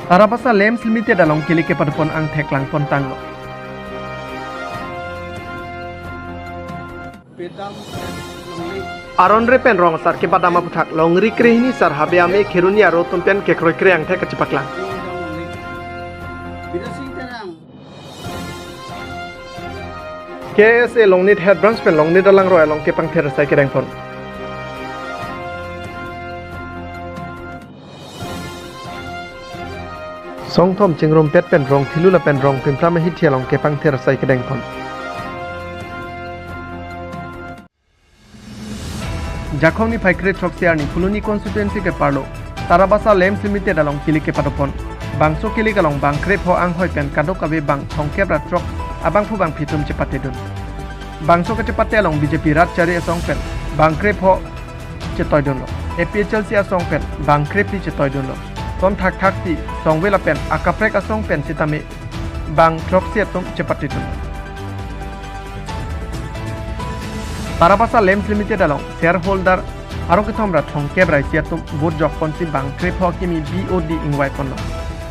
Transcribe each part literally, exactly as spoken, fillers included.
Tarabasa Lamps Limited along kili kepadopon angthek langpon tanglo. Aronre pen rong asar kebadam aputhak longri krehini sar habe ame Kheroni aro atum pen kekroikre angthek kachepaklang. K S A Longnit Head Branch pen Longnit alangroi along kepangther asai kedengpon. Songthom chingrumpet pen rong thilu lapen rong pimpram ahithi along kepangther asai kedengpon. Jakhong niphai kre throksi arni Phuloni constituency keparlo Tarabasa Lamps Limited along kili kepadopon. Bangso kili along bang krepho anghoi pen kadokave bang thomkep ra throk abangphu bangphi atum chepatedun. Bangso kachepate along B J P rat chari asong pen bang krepho chetoidunlo. A P H L C asong pen bang krephli chetoidunlo. Ton thakthak si songve lapen akaprek asong pen sitame bang throksi atum chepatedun. Tarabasa Lamps Limited along shareholder aro kethom ra thomkep ra isi atum vote jokponsi bang krepho akimi B O D ingvaiponlo.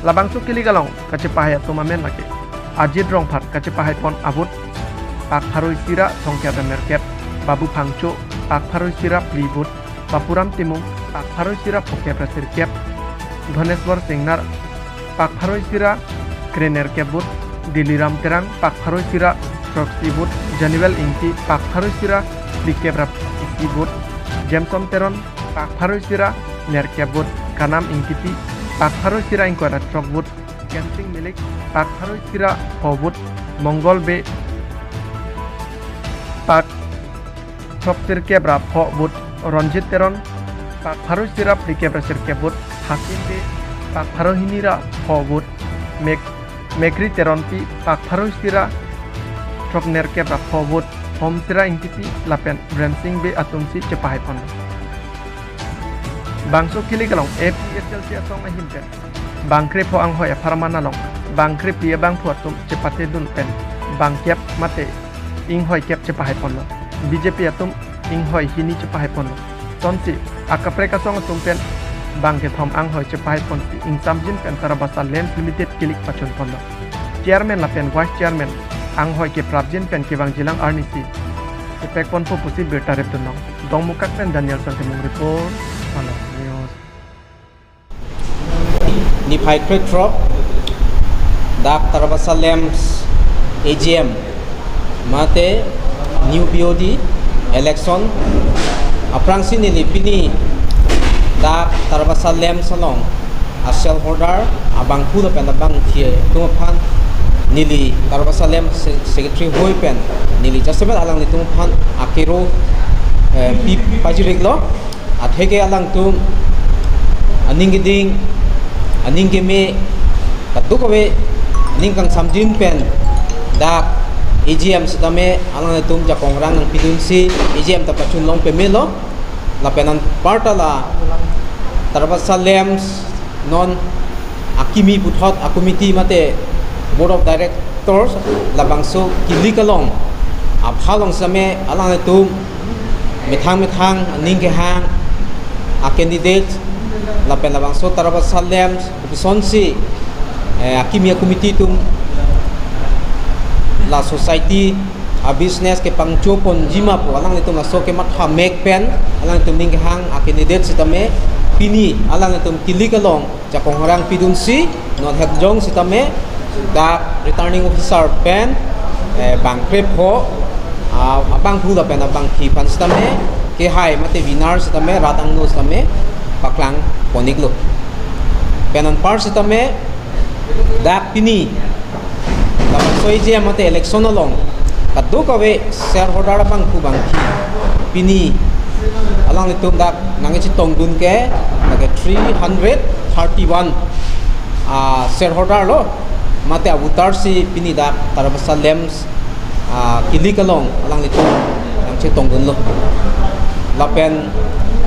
Labangso kili along kachepahai atum amen lake Ajit Rongphar kachepahaipon a-vote pak pharo isi ra thomkep ra nerkep, Babu Phangcho pak pharo isi ra phli vote, Bapuram Timung pak pharo isi ra phokep ra sirkep, Dhaneswar Singnar pak pharo isi ra krenerkep vote, Diliram Terang pak pharo isi ra throksi vote, Janivel Ingti pak pharo isi ra phlikep ra isi vote, Jameson Teron pak pharo isi ra nerkep vote, Kanam Ingtipi pak pharo isi ra ingkoi ra throk vote, Kensing Milik pak pharo isi ra pho vote, Mongol Bey pak throksirkep ra pho vote, Ronjit Teron pak pharo isi ra phlikep ra sirkep vote, Hakim Bey pak pharo hini ra pho vote, Mek Mekri Teronpi pak pharo isi ra throknerkep ra pho vote, Homsira Ingtipi lapen Rensing Bey atumsi chepahaipon. Bangso kili along A P H L C asong ahin pen bang krepho anghoi apharman along bang krephli abangphu atum chepatedun pen bang kep mate inghoi kep chepahaiponlo. B J P atum inghoi hini chepahaiponlo. Tonsi akaprek asong atum pen bang kethom anghoi chepahaiponsi ingsamjin pen Tarabasa Lamps Limited kili pachunponlo. Chairman lapen Vice Chairman anghoi keprapjin pen kevangjilang arnisi chepekponpo pusi birta repdunlong. Dongmukak pen Danielson Timung report, Malong News. Niphai krethrok dak Tarabasa Lamps A G M mate new B O D election aphrangsi neli pini dak Tarabasa Lamps along a-shareholder abangphu lapen abangphi atum aphan neli Tarabasa Lamps se-, secretary hoi pen neli jasemet alanglitum aphan akero, eh, pi pajiriklo. Atheke alangtum aning keding, aning keme, kadokave aning kangsamjin pen dak A G M sitame alanglitum jakong rang nangpidunsi A G M ta pachunlong pemelo. Lapen anparta la Tarabasa Lamps non akimi puthot a-committee mate board of directors labangso kili along aphalong sitame alanglitum methang methang aning kehang a-candidate lapen labangso Tarabasa Lamps kosonsi, eh, akimi a-committee atum la society a-business kepangchoponji ma pu alanglitum laso kematha mek pen alanglitum aning kehang a-candidate sitame pini alanglitum kili along jakong rang pidunsi non hetjong sitame dak returning officer pen, eh, bang krepho, ah, abangphu lapen abangphi aphan sitame kehai mate winner sitame rat angno sitame paklangpon-iklo. Pen anpar sitame dak pini labangso A G M mate election along kadokave shareholder abangphu abangphi pini alanglitum dak nangchetongdun ke lake three hundred thirty-one, ah, shareholder lo mate a-voter si pini dak Tarabasa Lamps, ah, kili along alanglitum nangchetongdunlo. Lapen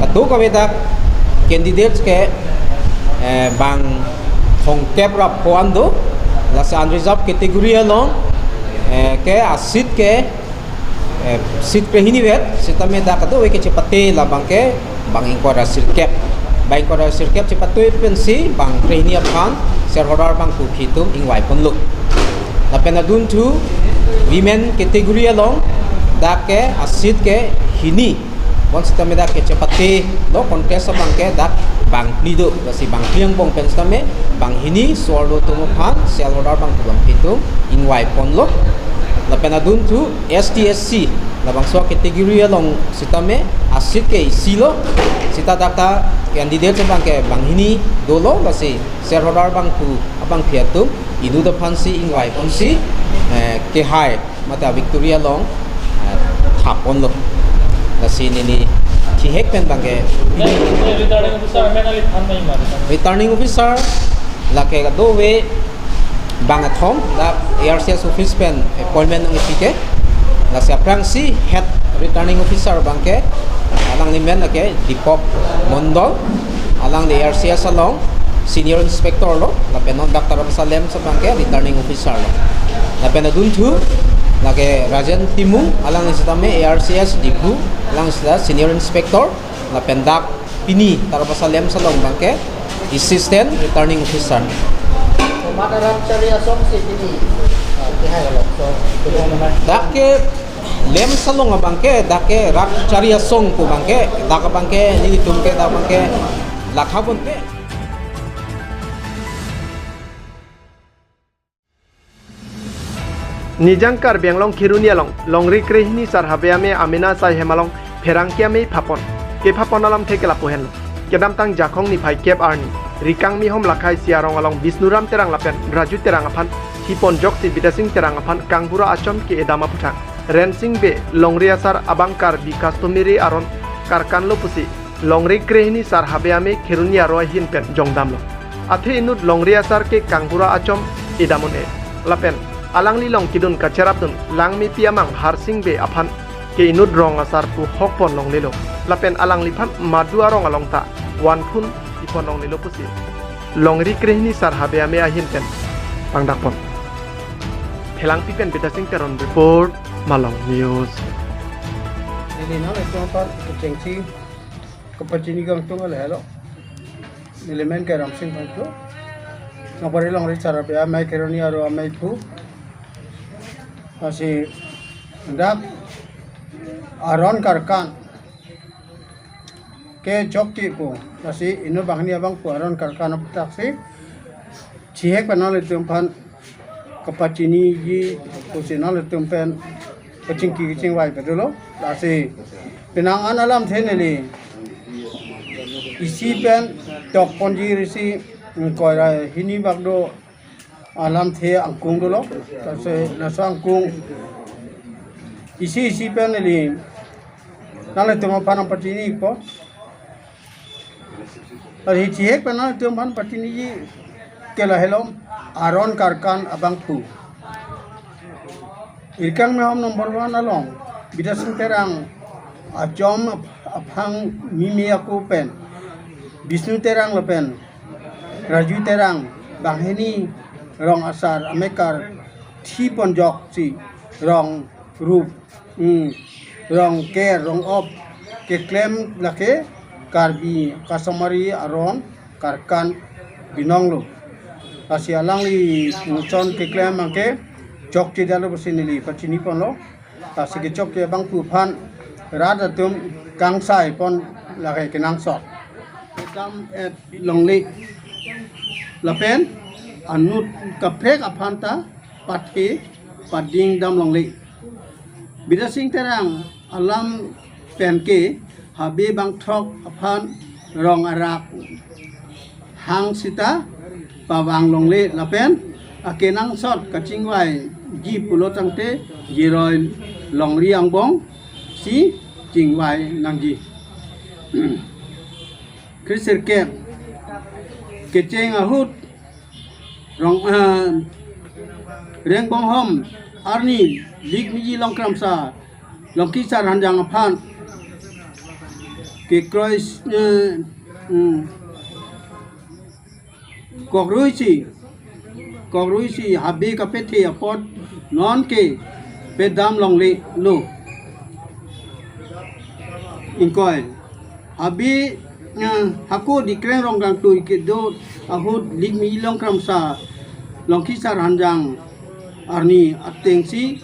kadokave dak candidates ke, eh, bang thomkep ra pho an do, lasi unreserved category along, eh, ke a-seat ke, eh, seat krehini vet, sitame dak kadokave kechepate labang ke bang ingkoi ra sirkep. Ingkoi ra sirkep chepatui pensi bang krehini aphan shareholder bangphu aphi atum ingvai ponlo. Lapen adunthu women category along dak ke a-seat ke hini. Bonsitame dak ke chepate lo, contest abang ke dak bang phli do. Lasi bang phli angbong pen sitame bang hini so-arlo atum aphan shareholder bangphu bangphi atum ingvai ponlo. Lapen adunthu S T S C labangso category along sitame a-seat ke isi lo. Sita dak ta candidate abang ke bang hini dolo, lasi shareholder bangphu abangphi atum inut aphansi ingvai ponsi, eh, kehai mate victory along, eh, thap ponlo. Lasi neli thihek pen bang ke, eh, eh, returning officer, men ali than nai ma, returning officer lake kadokave bang kethom dak A R C S office pen appointment nangpi ke. Lasi aphrangsi head returning officer bang ke alangli men lake Deepak Mondol, alangli A R C S along senior inspector lo, lapen non dak Tarabasa LAMPS abang ke returning officer lo. Lapen adunthu lake Rajen Timung, alangli sitame A R C S Diphu, alangli sita senior inspector, lapen dak pini Tarabasa LAMPS along bang ke assistant returning officer. Komat arat chari asong si pini, ah, kehai along. So, dak ke LAMPS along abang ke, dak ke rat chari asong pu bang ke, dak abang ke, nelitum ke, dak abang ke lakha bonte. Nijang Karbi Anglong Kheroni along longri krehini sar Habe Amei Amina Saihem along pherangke amei phapon. Kephapon alamthe ke lapu henlo. Kedamtang Jakhong niphai kep arni Rikangmihom lakhai isi arong along Bisnuram Terang lapen Raju Terang aphan thi ponjok si Bidya Sing Terang aphan kangbura achom ke-edam aphuthak Rensing Bey longri asar abang Karbi customary aron karkan lo pusi longri krehini sar Habe Amei Kheroni aro ahin pen jongdamlo. Athe inut longri asar ke kangbura achom edam un-e. Lapen alangli along kedun kacherapdun Langmepi amang Harsing Bey aphan ke inut rong asar pu hok pon longlelo. Lapen alangliphan madu arong along ta van phun ipon longlelo pusi longri krehini sar Habe Amei ahin pen pangdakpon. Phelangpi pen Bidya Sing Teron report, Malong News. Neli nanglitum aphan kechengsi kapachini kangtung lahelo. Neli men ke Ramsing Phangcho. Nangpari longri sar Habe Amei Kheroni aro ameiphu. Lasi dak aron karkan ke chokche pu. Lasi inut banghini abangphu aron karkan aphuthak si thihek pen nanglitum aphan kapachiniji pusi nanglitum pen kachingki kachingvai padolo. Lasi penang an alamthe neli isi pen tok ponji risi ingkoi ra hini bak do alamthe angkung dolo. Lasi laso angkung isi isi pen neli nanglitum aphan nangpachinipo. Lasi thihek pen nanglitum aphan pachiniji ke lahelo, aron karkan abangphu. Rikangmihom number one along Bidya Sing Terang achom ap-, aphang mimi ako pen Bisnu Terang lapen Raju Terang banghini rong asar amekar thi ponjok si rong rup, hmm, rong ker, rong op keklem lake Karbi customary aron karkan binong lo. Lasi alangli ningson keklem abang ke chokche detlo pusi neli pachini ponlo. Lasi kechokche abangphu aphan rat atum kangsai pon lake kenangsot. Kedam et longle. Lapen anut kaprek aphan ta pathe pading dam longle. Bidya Sing Terang alam pen ke Habe bangthrok aphan rong arak hang sita pavang longle lapen akenangsot kachingvaiji pulo tangte jiroi longri angbong si chingvai nangji. Krisirkep kecheng ahut rong, eh, Rengbonghom arni Likmiji Longkramsa Longkisar Hanjang aphan kekroi, eh, hmm, kokroi si, kokroi si Habe kapethe apot non ke pedam longle lo. Ingkoi, Habe eh, hako Dikreng Rongkangtui kedo ahut Likmi Longkramsa Longkisar Hanjang arni atengsi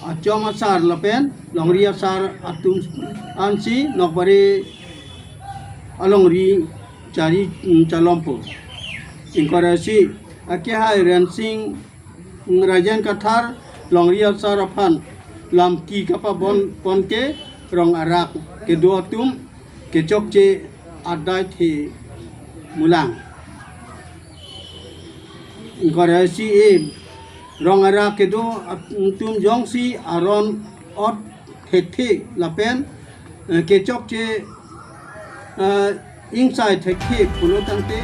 achom asar lapen longri asar atum ansi Nokbare alongri chari, mm, chalompo. Ingkoi ra isi akehai Rensing, mm, Rajen Kathar longri asar aphan lamki kapabon ponke rong arak kedo atum kechokche adai the mulang. Ingkoi ra isi e rong arak kedo atum jongsi aron ot thekthe lapen, eh, kechokche, eh, ingsai thekthe pulo tangte.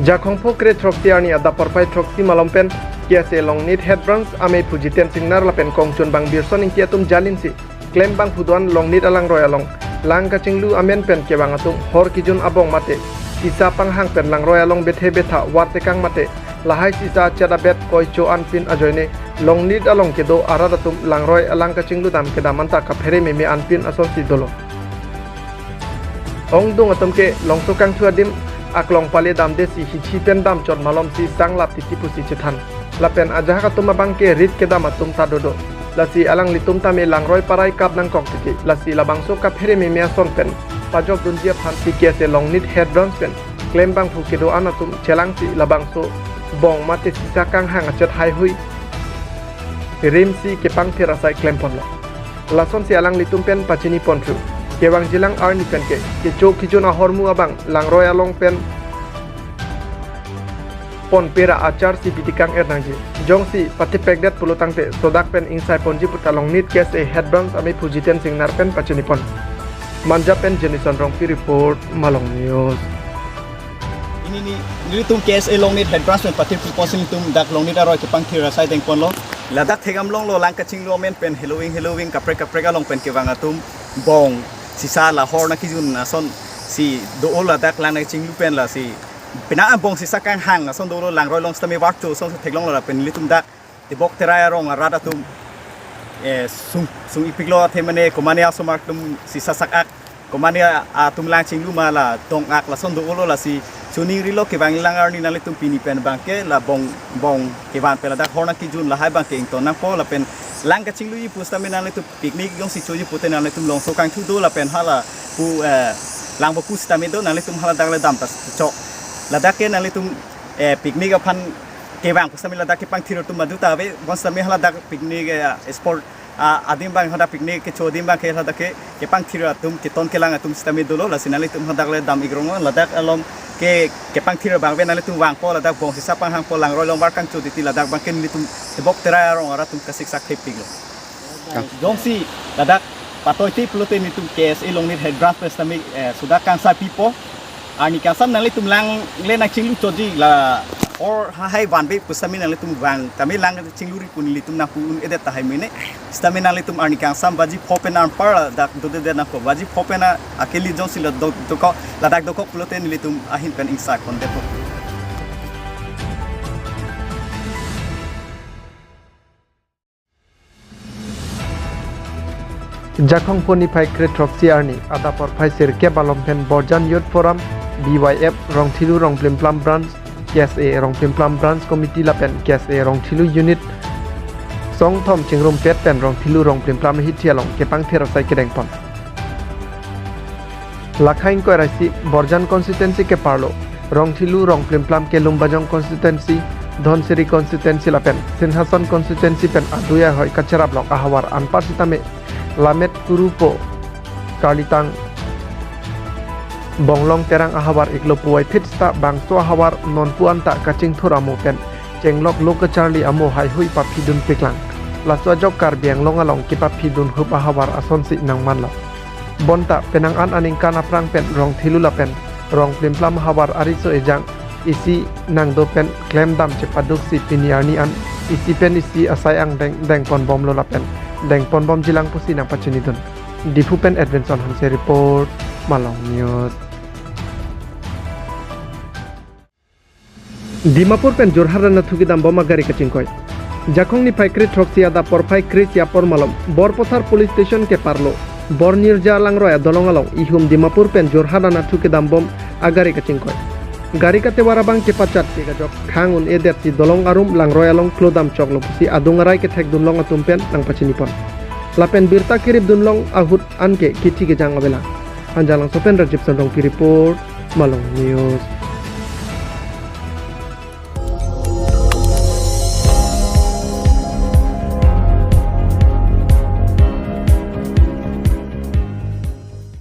Jakhong pho kre throksi arni adap porphai throksi malom pen K S A Longnit Head Branch amei phu Jiten Singnar lapen kongchunbang Birson Ingti atum jalinsi klembangphu do-an Longnit alangroi along lang kachinglu amen pen kevang atum hor kejun abong mate sisa panghang pen langroi along bethe betha war tekang mate lahai sisa achet abet koi cho anpin ajoine Longnit along kedo arat atum langroi alang kachinglu dam kedam anta kaphere meme anpin asonsi dolo. Ongdung atum ke longso kangthu adim aklong pale damde si hichi pen damchot malomsi sanglap titi pusi chethan. Lapen ajahak atum abang ke rit kedam atum ta dodo. Lasi alanglitum tame langroi parai kap nangkok titi. Lasi labangso kaphere meme ason pen pajok dunji aphan si K S A Longnit Head Branch pen klembangphu kedo-an atum chelangsi labangso bong mate sisa kanghang achet haihui rimsi kepangthir asai klemponlo. Lasonsi alanglitum pen pachini ponthu. Kevangjilang arni pen ke kecho kejun ahormu abang langroi along pen ponpera achar si bitikang ernangji. Jongsi pathepekdet pulo tangte sodak pen ingsai ponji puta Longnit K S A Head Branch amei phu Jiten Singnar pen pachini pon. Manja pen Jenison Rongpi report, Malong News. Pini nelitum K S A Longnit Head Branch pen pathir pipos nelitum dak Longnit aroi kepangthir asai dengponlo. Ladak thegam longlo lang kachinglu amen pen heloving heloving kaprek kaprek along pen kevang atum bong sisa la hor nangkejun ason si do-o ladak lang nangchinglu pen lasi pina bong sisa kanghang ason dolo langroi along sitame varcho ason theklonglo lapen nelitum dak tebok terai arong arat atum, eh, sung, sung-ipiklo athe mane komane asomar atum sisa sak-ak, komane atum lang chinglu ma la dong-ak lason do-olo lasi choningrilo kevanglang arni nanglitum pini pen abang ke la bong, bong kevan pen ladak hor nangkejun lahai abang ke ington nangpo lapen lang kachingluji pusitame nanglitum picnic jongsi choji pute nanglitum longso kangthu do lapen hala pu, eh, langvo pusitame do nanglitum haladak le dam ta chok. Ladak ke nanglitum, eh, picnic aphan kevang pusitame ladak kepangthir atum madu ta ave, bonsitame haladak picnic, eh, sport, ah, adim abang hadak picnic kecho adim abang ke hadak ke kepangthir atum keton kelang atum sitame dolo lasi nanglitum hadak le dam-ik rong ladak along ke kepangthir abang ave nanglitum vangpo ladak bong sisa panghangpo langroi along var kangcho titi ladak abang ke nelitum tebok terai arong arat atum kasiksak thepiklo. Jongsi ladak patoiti pulote nelitum K S A Longnit Head Branch pen sitame, eh, sudak kangsai pipo. Arni kangsam nanglitum lang le nangchinglu choji la hor hahai vanve pusitame nanglitum vang tame lang chingluri pu nelitum nangpu un-edet tahai mene. Sitame nanglitum arni kangsam baji pho pen anpar ladak dodedet nangkok, baji pho pen a akeli jongsi la do-, dokok, ladak dokok pulote nelitum ahin pen ingsa kondepo. Jakhong pho niphai kre throksi arni adap porphai sirkep alom pen Borjan Youth Forum, B Y F, Rongthilu Rongplimplam Branch, K S A Rongplimplam Branch Committee lapen K S A Rongthilu Unit songthom chingrumpet pen Rongthilu Rongplimplam hithi along kepangthir asai kedengpon. Lakha ingkoi ra isi Borjan constituency keparlo Rongthilu Rongplimplam ke Lumbajong constituency, Dhansiri constituency lapen Singhason constituency pen adui ahoi kacheraplok ahavar anpar sitame Lammet Kurupo, Karlitang, Bonglong Terang ahavar iklo puvoiphit sita bangso ahavar nonpu anta kachingthur amo pen chenglok lo kacharli amo haihui paphidun piklang. Laso ajok Karbi Anglong along kepaphidun hup ahavar asonsi nangmanlo. Bonta penang an aningkan aphrang pen Rongthilu lapen Rongplimplam ahavar ariso ejang isi nangdo pen klemdam chepaduksi pini arni an isi pen isi asai angdeng dengponbomlo lapen dengponbomjilang pusi nangpachinidun. Diphu pen Edwinson Hanse report, Malong News. Dimapur pen Jorhat ran athu kedambom agari kachingkoi. Jakhong niphai kre throksi adap porphai kre isi apor malom Borpathar Police Station keparlo Bornirja Langroi adolong along ihum Dimapur pen Jorhat anatthu kedambom agari kachingkoi. Gari katevar abang kepachat ke kejok khang un-edetsi dolong arum Langroi along klodam choklo pusi adung arai kethekdunlong atum pen nangpachinipon. Lapen birta keripdunlong ahut anke kithi kejang avelang. Hanjanglangso pen Rajiv Santongpi report, Malong News.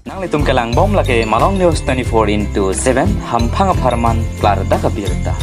Nanglitum kelangbom lake Malong News twenty-four into seven, hamphang apharman klardak abirta.